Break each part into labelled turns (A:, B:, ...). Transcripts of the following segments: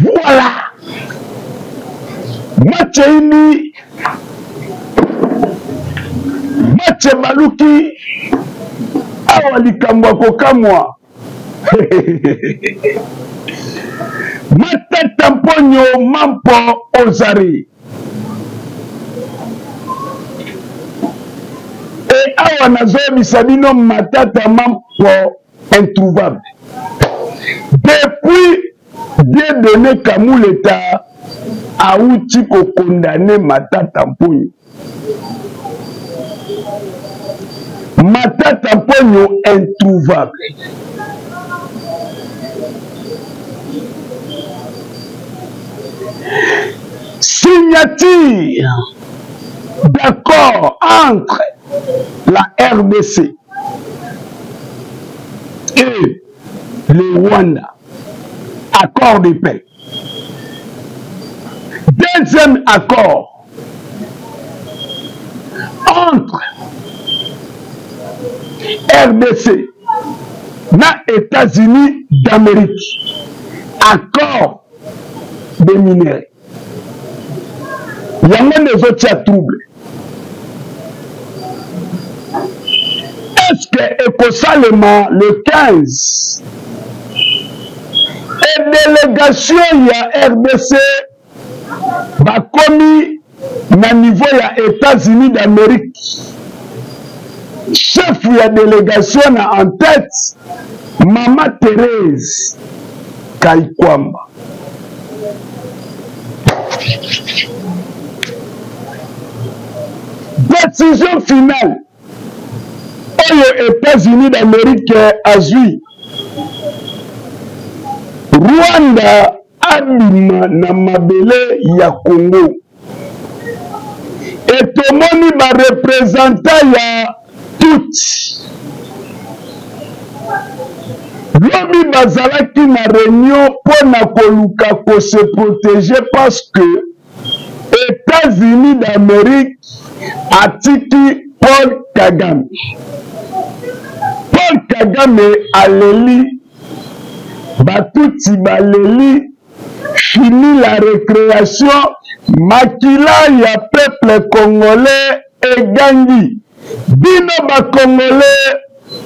A: Voilà! Match eyindi, match ebaluki awa likambo ya kokamwa. Matata Mponyo Mampo Ozari. E awa nazoyebisa bino Matata Mampo introuvable. Depuis Dieudonné Kamuleta awuti ko condamner Matata Mponyo. Matata Mponyo introuvable. Signature d'accord entre la RDC et le Rwanda, accord de paix. Deuxième accord entre RDC na États-Unis d'Amérique, accord de minerais. Yango nde ezotia trouble. Est-ce que ekosalema le 15 e délégation ya RDC bakomi na niveau ya États-Unis d'Amérique, chef ya délégation na en tête Mama Thérèse Kaikwamba. Décision finale oyo États-Unis d'Amérique azwi, Rwanda abima na mabele ya Congo. Et tomoni ba representant ya Tutsi lobi bazalaki na reunion mpo na koluka ko se proteger parce que Etats-Unis d'Amerique atiki Paul Kagame. Paul Kagame aleli, Batutsi baleli, fini la recreation, makila ya peuple congolais egangi. Bino ba congolais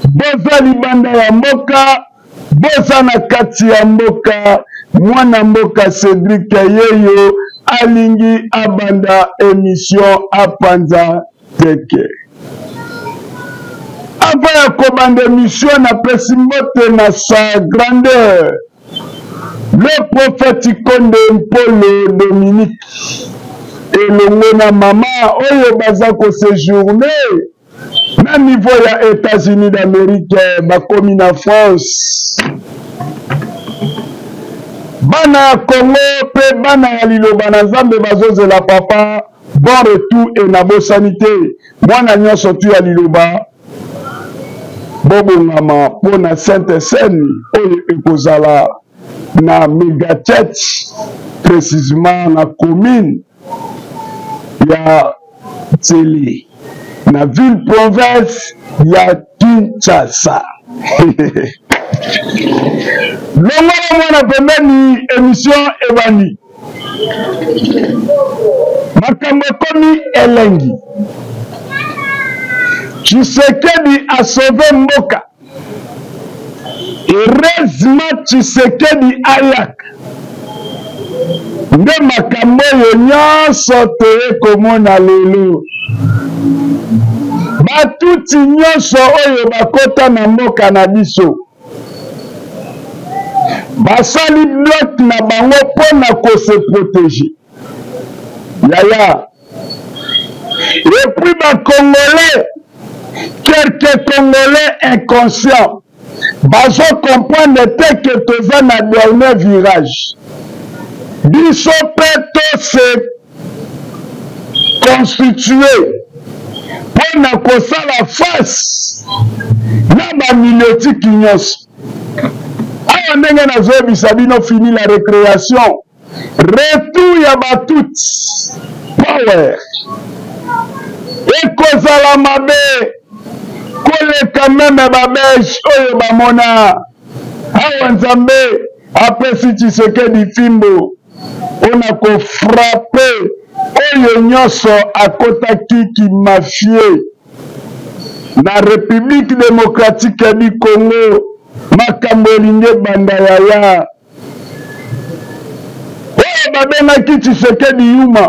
A: boza libanda ya mboka, boza na kati ya mboka, mwana mboka Cedric yeyo alingi abanda emission apanza teke. Avant ya kobanda emission, napesi mbote na sa grandeur le prophète Konde Mpolo Dominique elongo na mama oyo baza ko sejourner na niveau ya États-Unis d'Amérique, bakomi na France. Bana ya Congo pe bana ya liloba na Nzambe bazozela papa bon retour e nabosani te mwana nyonso tu ya liloba bobongama mpo na Sainte Seine oyo ekozala na Mega Church, précisément na commune ya Tsele na ville province ya Kinshasa. Longola mwana pembeni, émission ebandi. Makambo ekomi elengi. Tshisekedi a sauvé mboka. Heureusement Tshisekedi ayaka nde makambo oyo nyonso toye komona lelo. Batuti nyonso oyo bakota na mboka na biso basali bloc na bango mpo na ko se protéger. Yaya, et puis ba Congolais, quelques Congolais inconscients bazo comprendre te que toza na dernier virage. Biso pe to se constituer mpo na kosala face na ba milotiki nyonso. Awa ndenge nazoyebisa bino, fini la recreation, retour ya ba tutsi power ekozala mabe koleka meme ba belge oyo bamona awa. Nzambe. Apesi Tshisekedi fimbo mpo na ko frapper oyo nyonso akotaki ki mafie na Republique democratique du Congo. Makambo elingi ebanda yaya. Oyo babengaki Tshisekedi yuma,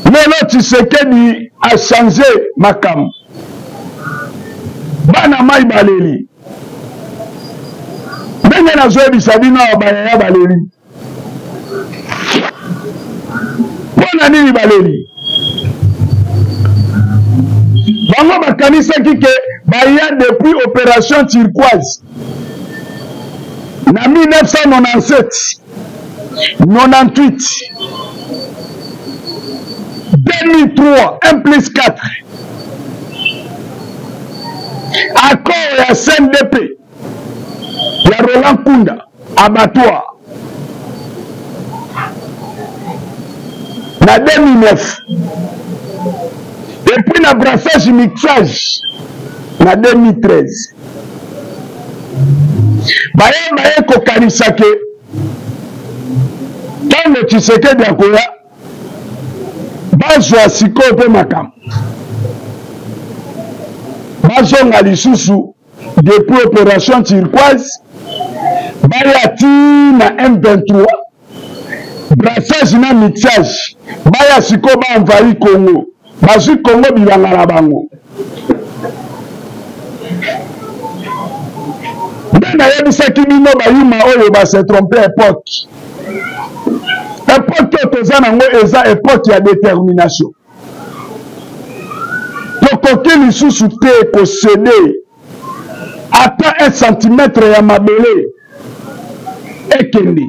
A: lelo Tshisekedi a changer makambo. Bana mai baleli ndenge nazoyebisa bino awa, bayaya baleli. Mpo na nini baleli? Bango bakanisaki ke baya depuis opération turquoise na 1997, 98, 2003, 1 plus 4, accord ya CNDP ya Roland Kunda, abattoir na 2009, et puis na brassage mixage na 2013. Baye baye kokanisa ke ntango Tshisekedi akoya, bazwa sikoyo mpe makambo bazonga lisusu depuis opération turquoise, baya ti na M23, brassage na mixage, baya sikoyo baenvahi Congo, bazwi Congo bilanga na bango. Nde nayebisaki bino, bayuma oyo base trompe. Époque, époque oyo toza nango eza époque ya détermination. Tokoki lisusu te kocéder ata 1 centimètre ya mabele ekende.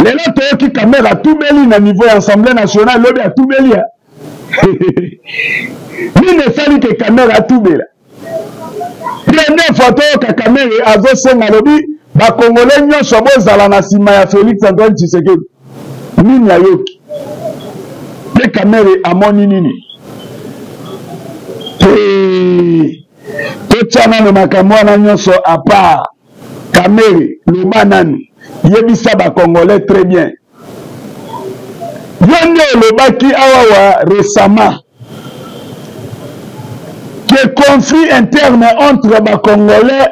A: Lelo toyoki Kamerhe atubeli na niveau ya Assemblée nationale, lobi atubeli ya nini? Esali ke Kamerhe atubela. Première fois toyoka Kamerhe azosenga, alobi bakongole nyonso bozala na nsima ya Félix Antoine Tshisekedi. Nini ayoki mpe Kamerhe amoni nini te? Totya nano makambo wana nyonso à part. Kamerhe, loba nanu, yebisa bakongolais très bien. Yo nde olobaki awawa récemment que conflit interne entre bacongolais,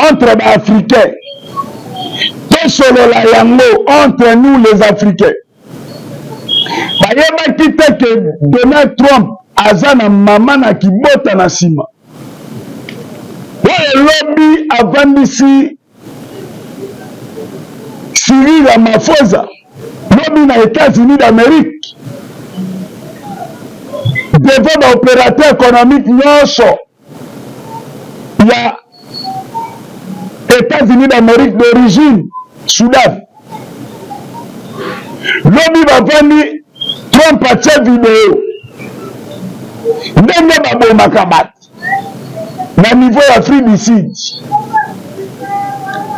A: entre baafricains, tosolola yango entre nous les Africains. Bayebaki te ke Donald Trump aza na mama na kibota na nsima oyo elobi avandisi Cyril Ramaphosa lobi na États-Unis d'Amérique devant baopérateur économique nyonso ya États-Unis d'Amérique d'origine Soudan. Lobi bavandi, Trump atie video ndenge babomaka bato na niveau ya Afrique du Sud.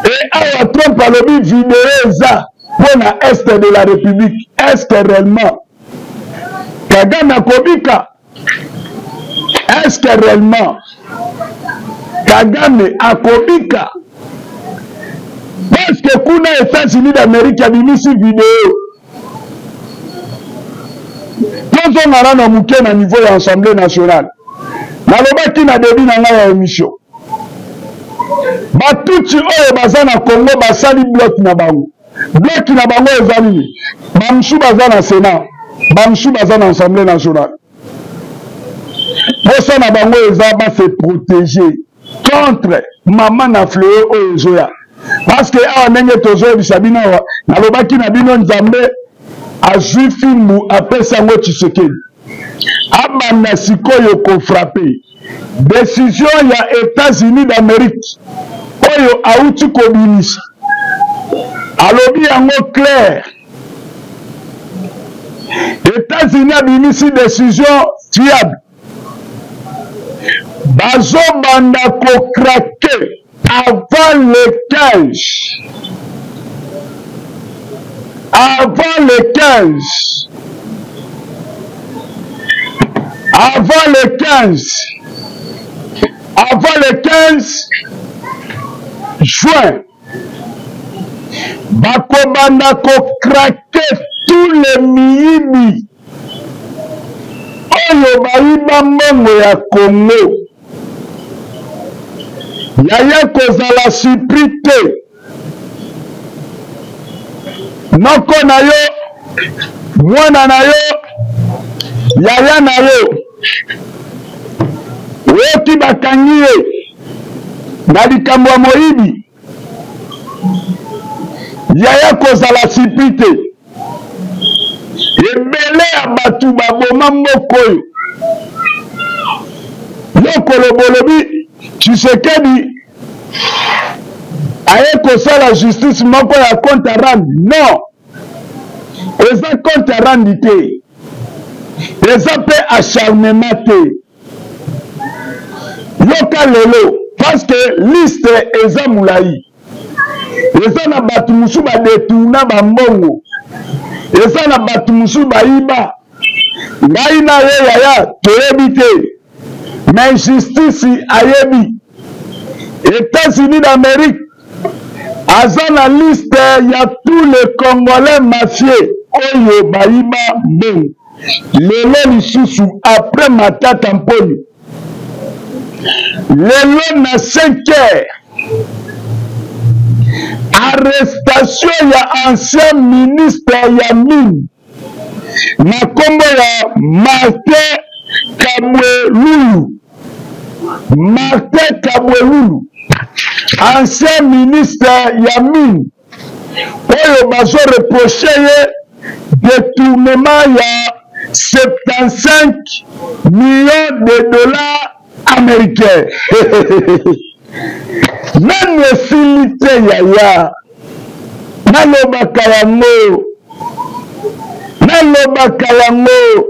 A: E awa Trump alobi video eza mpo na est de la République. Est ce que réellement Kagame akobika? Est ce que réellement Kagame akobika? Parce que kuna États-Unis d'Amérique abimisi video. Tozonga nano moke na niveau ya Assemblée nationale. Nalobaki na début na ngai ya émission, batutsi oyo baza na Congo basali bloc na bango. Bloc na bango eza nini? Bamosusu baza na Sénat, bamosusu baza na Assemblée nationale. Posa na bango eza base protéger contre mama na fléau oyo ezoya, parce que awa ndenge tozoyebisa bino awa, nalobaki na bino, Nzambe azwi fimbu, apesi yango Tshisekedi, abanda sikoyo kofrapper. Décision ya États-Unis d'Amérique oyo auti kobimisa, alobi yango clair. États-Unis abimisi décision fiable, bazobanda kocraquer avant le 15, avant le 15, avant le 15, avant le 15. juin bakobanda kokrake tous les miyibi oyo bayiba mbongo ya Congo. Yaya kozala surpris te, noko na yo, mwana na yo, yaya na yo oyoki bakangi ye na likambo ya moyibi. Yaya kozala surpris te, ebele ya bato baboma mboka oyo. Yo koloba olobi Tshisekedi aye kosala justice moko ya compte à rendre. Non, eza compte à rendre te, eza mpe acharnement te. Yoka lelo parce que liste eza mulayi, eza na bato mosusu ba detourna ba mbongo, eza na bato mosusu bayiba. Ngai na yo yaya toyebi te, mais justice ayebi. Etats-Unis d'Amerique aza na liste ya tous les Congolais mafieux oyo bayiba mbongo. Lelo lisusu après Matata Mponyo, lelo na 5 heures arrestation ya ancien ministre ya mine na kombo ya Martin Kabwelulu. Martin Kabwelulu ancien ministre ya mine oyo bazo reproche ye detournement ya 75 millions de dollars américains. Nanu esili te yaya, nalobaka yango, nalobaka yango.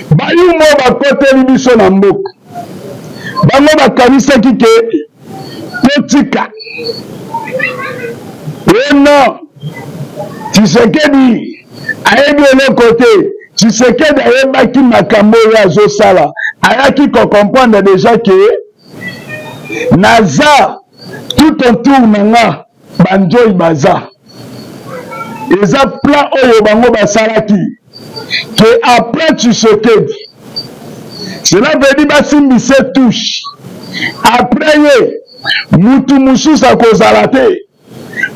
A: Bayuma oyo bakoteli biso na mboka, bango bakanisaki ke totika e non, Tshisekedi ayebi eloko te. Tshisekedi ayebaki makambo oyo azosala, ayaki ko comprendre deja ke naza tout autour na nga banjoi baza. Eza plan oyo bango basalaki ke après Tshisekedi, cela veut dire basimbise touche après ye, mutu mosusu akozala te.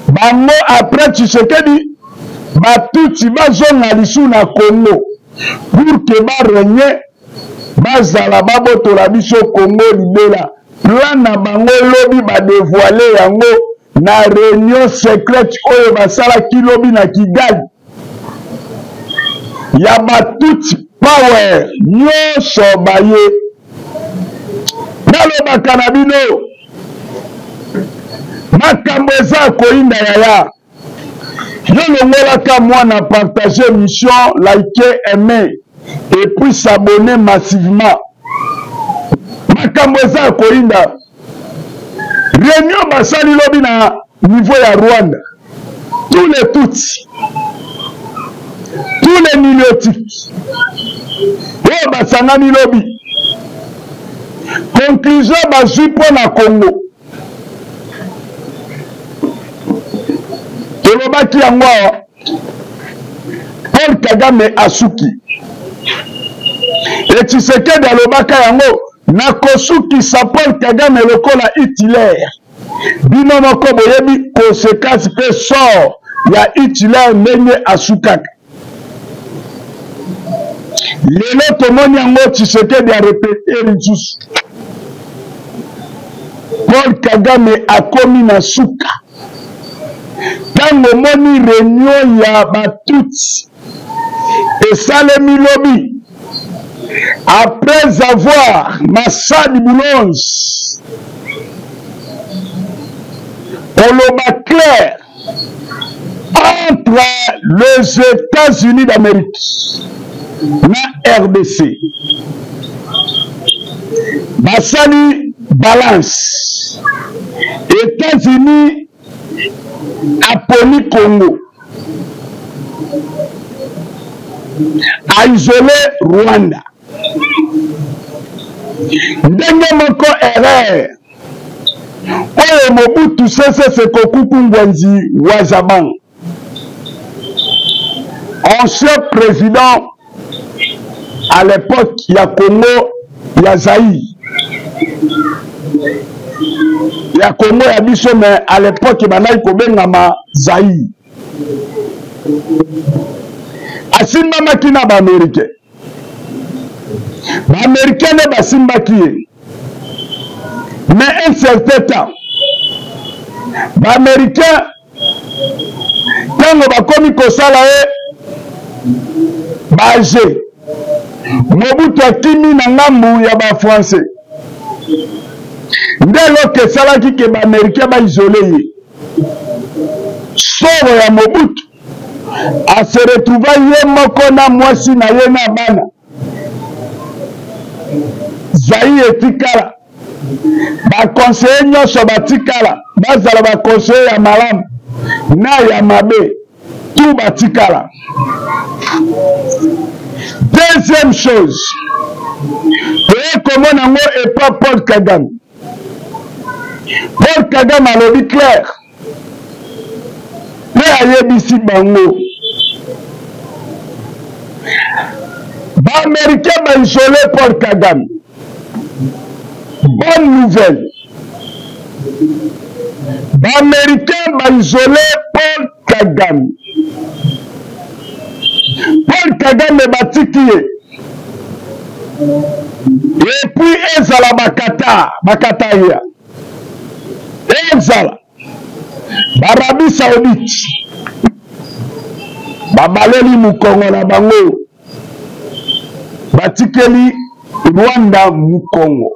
A: Bango après Tshisekedi batutsi bazonga lisusu na Congo pour que ba règne, bazala babotola biso Congo libela. Plan na bango lobi ba devoiler yango na reunion secrète oyo basalaki lobi na Kigali ya ba tutsi power nyonso baye. Nalobaka na bino makambo eza koyinda yaya. Yo longolaka mwana, partager mission, liker, aimer et puis s'abonner massivement. Makambo eza koyinda. Réunion basali lobi na niveau ya Rwanda, tous les tutsi, tous les nilotiques oyo basangani lobi, conclusion bazwi mpo na Congo. Tolobaki yango awa, Paul Kagame asuki e Tshisekedi alobaka yango, nakosukisa Paul Kagame lokola Hitler. Bino moko boyebi conséquence mpe sort ya Hitler ndenge asukaka. Lelo tomoni yango Tshisekedi a répéter lisusu. Paul Kagame akomi na suka. Ntango omoni reunion ya batutsi esalemi lobi après avoir Massad Boulogne koloba clair entre les États-Unis d'Amérique na RDC, basali balance. États-Unis aponi Congo, a isolé Rwanda. Ndenge moko erreur. Oyo Mobutu Sese Seko Kuku Ngwanzi wa Zabang, ancien président à l'époque ya Congo ya Zaïre, ya Congo ya biso, mais à l'époque ebandaki kobengama Zaïre, asimbamaki na baaméricain. Baaméricain nde basimbaki ye, mais un certain temps baaméricain ntango bakomi kosala ye baje, Mobutu akimi na ngambu ya bafrançais. Nde eloko esalaki ke baaméricain baisole ye. Soro ya Mobutu ase retrouva ye moko na mwasi na ye na bana. Zaïre etikala, baconseiller nyonso batikala, bazala baconseiller ya malamu na ya mabe, tout batikala. Deuxième chose, toye komona yango epa Paul Kagame. Paul Kagame alobi clair mpe ayebisi bango baaméricain baisole Paul Kagame. Bonne nouvelle, baaméricain baisole Paul Kagame. Paul Kagame batiki ye, et puis ezala bakata bakataria, ezala baarabie saoudite, babaleli mokongo na bango, batikeli Rwanda mokongo,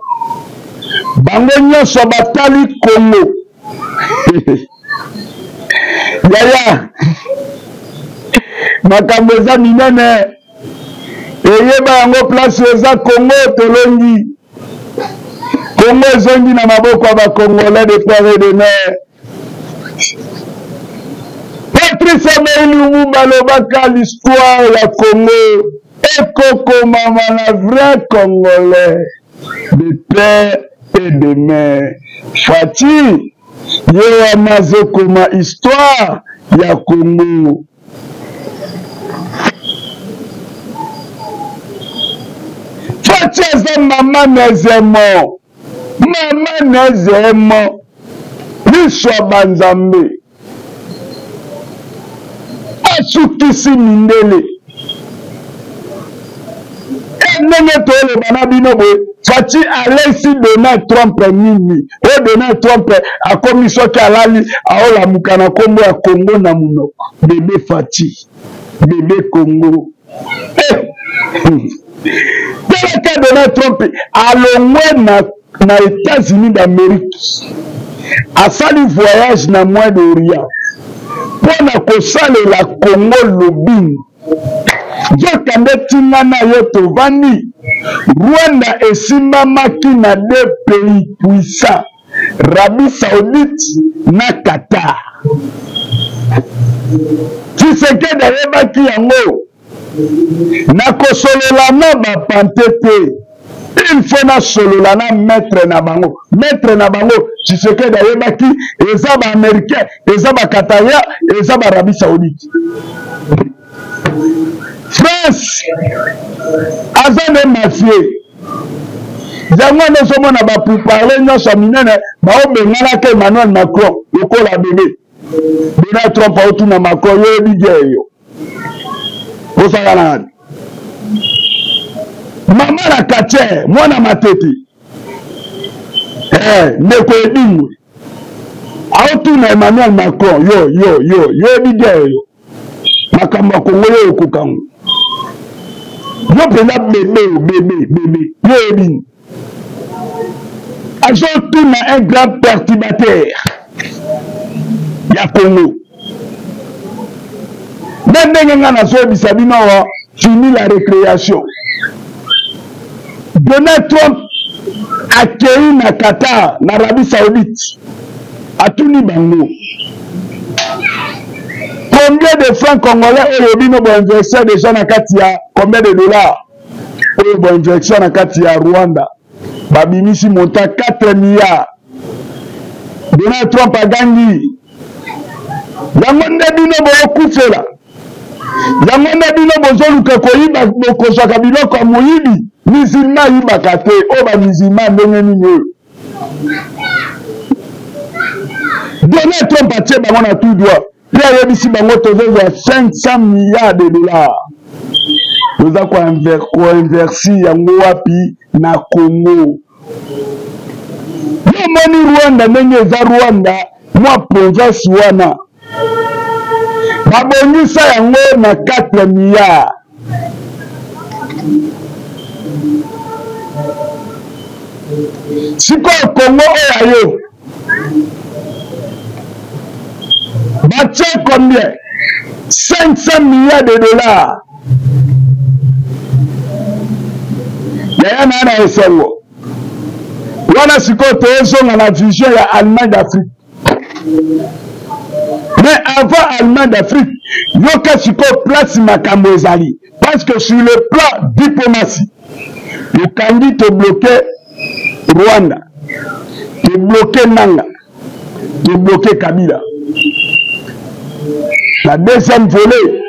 A: bango nyonso batali Congo. Yaya, makambo eza minene, eyeba yango place eza Congo. Tolongi, Congo ezongi na maboko ya bacongolais de père et de mère. Patrice Emery Lumumba alobaka l'histoire ya Congo ekokomama na vrai congolais de père et de mère. Fatshi ye wana azokoma histoire ya Congo. Fatshi aza mama nezemo, mama nezemo, miso ya banzambe asukisi mindele. E ndenge toloba na bino boye, Fatshi alesi Donald Trump nini? Oyo Donald Trump akomi soki alali aolamuka na nkombo ya Congo na monoko. Bebe Fatshi, bebe Congo. Eh! Talaka Donald Trump alongwe na États-Unis d'Amérique, asali voyage na Moyen-Orient mpo na kosalela Congo lobbying. Nzoka nde ntina na yo tovandi, Rwanda esimbamaki na deux pays puissants, Arabie Saoudite na Qatar. Tshisekedi ayebaki yango. Nakosolola na bapante te, il faut nasolola na maître na bango. Maître na bango, Tshisekedi ayebaki eza baaméricain, eza bakataria, eza baarabie saoudite. France aza nde mafie, yango wana ozomona bapuparle nyonso ya minene baobenganaka Emmanuel Macron lokola bebe. Donald Trump aotuna Macron, yo oyebi guerre yo ozala na nani? Mama na quartier, mwana matete, ndeko edingwe aotuna Emmanuel Macron, yo yo yo yo oyebi guerre yo, makambo ya Kongo yo okokango yo mpenza bebe yo bebe bebe yo oyebi? Azotuna un grand perturbateur ya Congo. Na ndenge ngai nazoyebisa bino awa, fini la récréation. Donald Trump akei na Qatar, na Arabie Saoudite, atuni bango combien de francs congolais oyo bino boinvestir déjà na kati ya combien de dollars oyo boinvestir na kati ya Rwanda. Babimisi montant 4 milliards. Donald Trump agangi. Yango nde bino bokufela. Yango nde bino bozoluka koyiba, bokozwaka biloko ya moyibi. Musulman ayibaka te. Oyo ba musulman ndenge nini oyo? Donald Trump atie bango na tout droit. Mpe ayebisi bango tozozwa 500 milliards de dollars. Toza koinversi yango wapi? Na Congo. Yo omoni Rwanda ndenge eza Rwanda, mwa province wana babongisa yango na 4 milliards. Sikoyo Congo oyo ya yo batie combien? 500 milliards de dollars. Yaya na na esengo wana. Sikoyo tozonga na vision ya Allemagne d'Afrique. Mais avant Allemagne d'Afrique, yoka sikoyo place makambo ezali, parce que sur le plan diplomatie tokangi, tobloke Rwanda, tobloke Nanga, tobloke Kabila. Na deuxième volet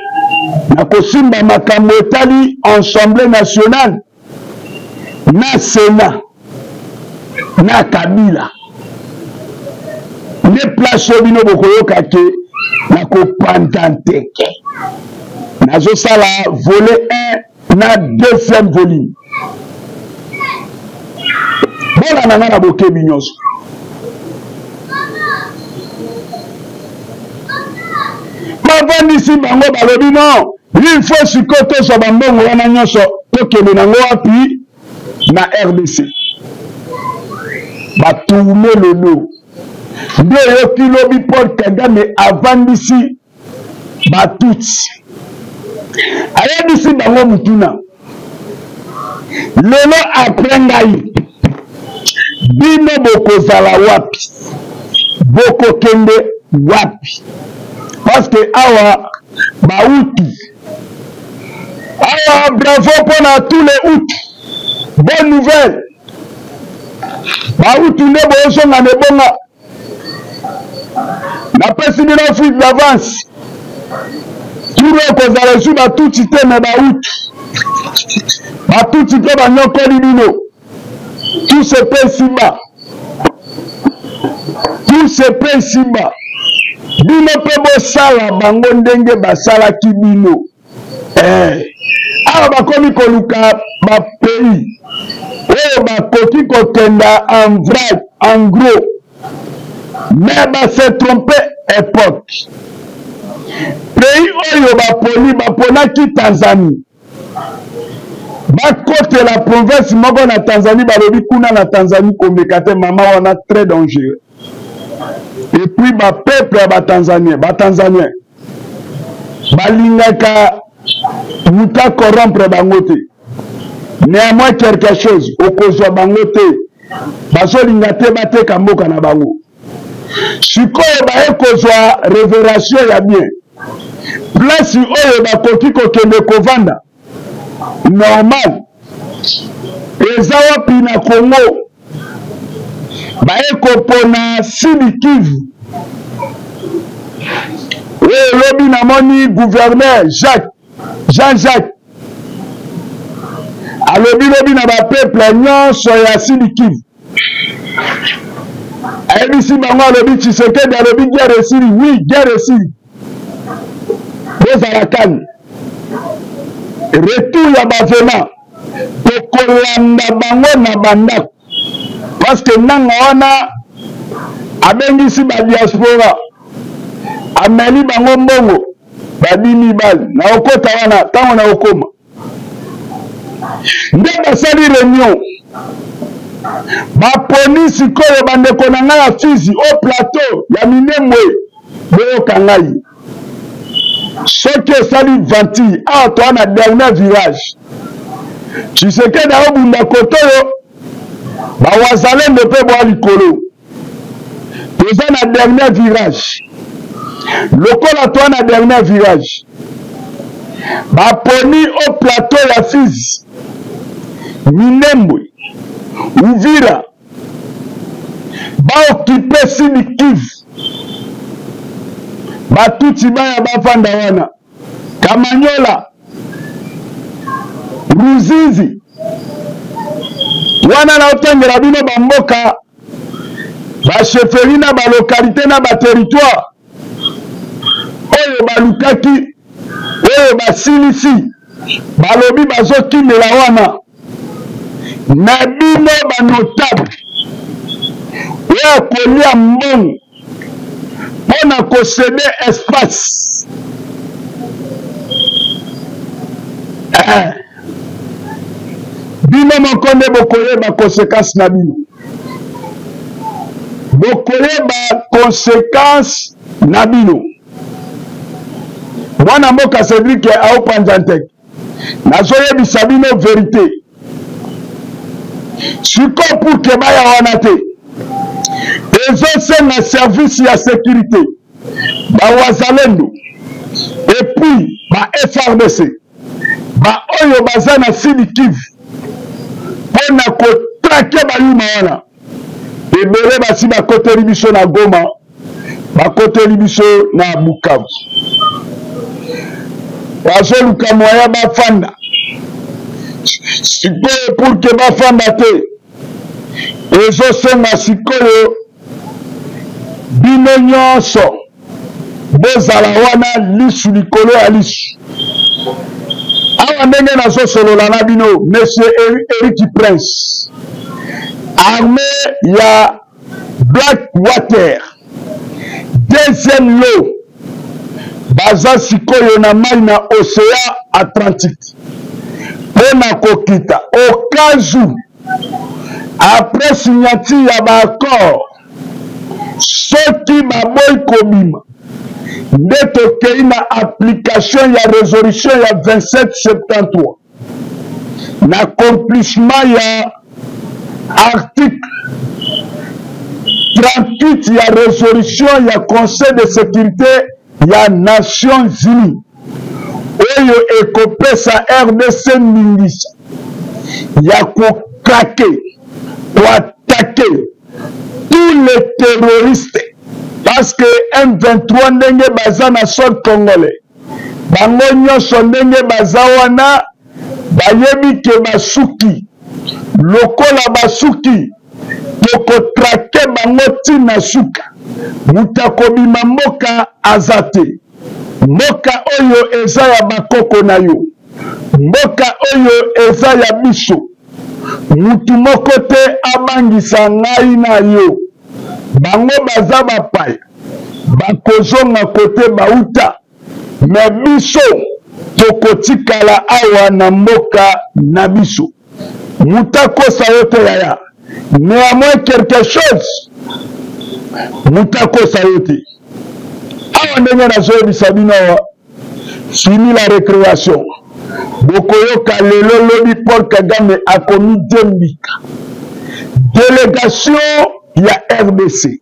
A: nakosimba makambo etali Assemblée nationale na Sénat na Kabila, nde place oyo bino bokoyoka ke nakopanza nteke. Nazosala volet 1 na deuxième volume. Bolanda nga na bokebi nyonso. Bavandisi bango, balobi non, il faut sikoyo tozwa bambongo wana nyonso, tokende nango wapi? Na RDC. Batourne lelo nde oyoki lobi Paul Kagame avandisi batutsi, ayebisi bango mutuna: lelo après ngai bino bokozala wapi, bokokende wapi? Parce que awa bautu awa, bravo mpona tous les Hutu, bonne nouvelle, bautu nde bozonga na ebonga. Napesi bino fuite d'avance, turo ekozala esu batutsi te, me bautu. Batutsi mpe banyokoli bino, tout se paie ici-bas, tout se paie ici-bas. Bino mpe bosala bango ndenge basalaki bino. Awa bakomi koluka bapays oyo bakoki kokenda en vrac, en gros, mais base trompe époque. Pays oyo baponi, baponaki Tanzanie. Bakotela province moko na Tanzanie, balobi kuna na Tanzanie komeka te, mama wana très dangereux. Et puis bapeuple ya batanzanien, batanzanien balingaka moto acorrompre bango te. Néanmoins quelque chose okozwa bango te, bazolinga te bateka mboka na bango. Sikoyo baye kozwa révélation ya bien, place oyo bakoki kokende kovanda normal eza wapi na Congo? Baye kopona Sud Kivu. Oyo lobi namoni gouverneur Jacques Jean-Jacques alobi lobi na bapeuple nyonso ya Sud Kivu, ayebisi bango, alobi Tshisekedi alobi guerre esili. Oui, guerre esili, bozala calme. Retour ya bavena, tokolanda bango na bandako, parce que nanga wana abengisi badiaspora, ameli bango mbongo, babi mibali na okota wana ntango na okoma nde basali réunion, baponi sikoyo. Bandeko na ngai ya Fizi, au plateau ya Minembwe, boyoka ngai, soki osali ventille awa, toa na dernier virage. Tshisekedi aobunda kote oyo, bawazalendo mpe bwa likolo. Toza na dernier virage. Lokola toa na dernier virage, baponi au plateau ya Fizi, Minembwe, Uvira. Baokipe Sud Kivu, Batutsi baya bafanda wana, Kamanyola, Ruzizi wana naotangela bino bamboka bachefferie na balocalité na baterritoire oyo balukaki oyo basilisi balobi bazokimela wana na bino banotable oyo akolia mbongo mpo na kosede espace eh. Bino moko nde bokoyeba conséquence na bino, bokoyeba conséquence na bino. Mwana mboka Cedric aopanza nteke, nazoyebisa bino verite sikoyo pour ke baya wana te, ezosenga service ya sécurité bawazalendo et puis ba FRDC ba oyo baza na Sud Kivu mpo na kotrake bayuma wana ebele basi bakoteli biso na Goma, bakoteli biso na Bukavu, bazoluka moyen bafanda sikoyo. Pour ke bafanda te, ezosenga sikoyo bino nyonso bozala wana lisu likolo ya lisu. Awa ndenge nazosolola na bino, monsieur Eric Prince, armée ya Black Water deuxième lot baza sikoyo na mai na océan Atlantique mpo na kokita au cas où après signature ya baaccord soki baboyi kobima nde tokei na application ya resolution ya 2773 na accomplissement ya article 38 ya resolution ya Conseil de sécurité ya Nations Unies oyo ekopesa RDC ndingisa ya kokrake, koatake tous les terroristes parce que M23 ndenge baza na sol congolais, bango nyonso ndenge baza wana bayebi ke basuki. Lokola basuki, tokotrake bango ti na suka. Moto akobima mboka aza te. Mboka oyo eza ya bakoko na yo, mboka oyo eza ya biso. Mutu moko te abangisa ngai na yo. Bango baza bapaya, bakozonga kote bauta, me biso tokotikala awa na mboka na biso. Moto akosa yo te yaya, néanmoins quelque chose moto akosa yo te. Awa ndenge nazoyebisa bino awa, fini la recréation. Bokoyoka lelo lobi Paul Kagame akomi diembika. Délégation ya RDC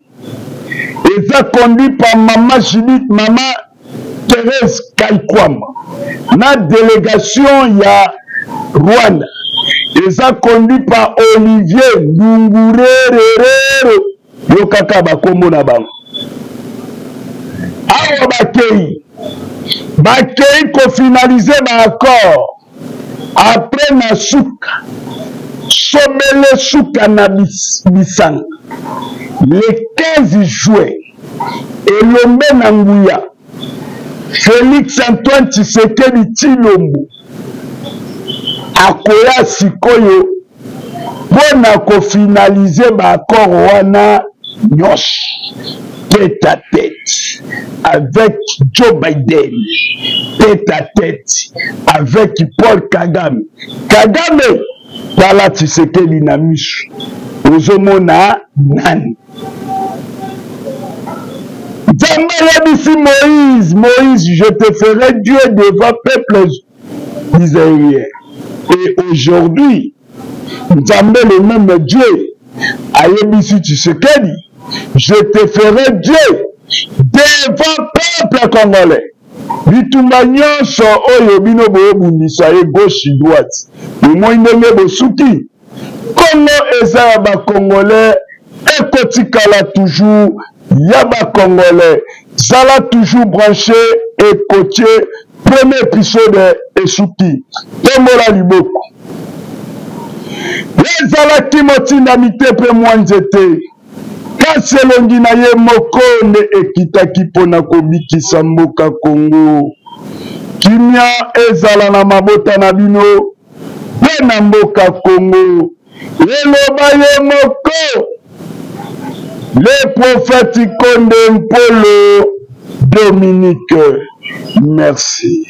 A: eza conduit par mama Judith, mama Therese Kaikwamba, na délégation ya Rwanda eza conduit par Olivier Ndungurererero. Yokaka bakombo na bango awa. Bakei kofinalize baaccord après na suka sobele suka na bisanga le 15 juin. Elombe na nguya Félix Antoine Tshisekedi Tshilombo akoya sikoyo mpo na kofinalize baaccord wana nyonso tête à tête avec Joe Biden, tête à tête avec Paul Kagame. Kagame tala Tshisekedi na misu, ozomona nani? Nzambe ayebisi Moïse, Moïse, je te ferai Dieu devant peuple israélien. Et aujourd'hui, Nzambe le même Dieu ayebisi Tshisekedi, je te ferai Dieu devant peuple congolais. Bitumba nyonso oyo bino boobundisa ye gauche droite, bomoi ndenge bosuki. Congo eza ya ba congolais. Ekotikala toujours ya ba congolais. Zala toujours branche et coache. Premier episode esuki. Tombola liboko. Ezalaki motindami te mpe mwa nzete, kasi elongi na ye moko nde ekitaki mpo na kobikisa mboka Congo. Kimia ezala na mabota na bino mpe na mboka Congo. Eloba ye moko le prophète Konde Mpolo Dominique. Merci.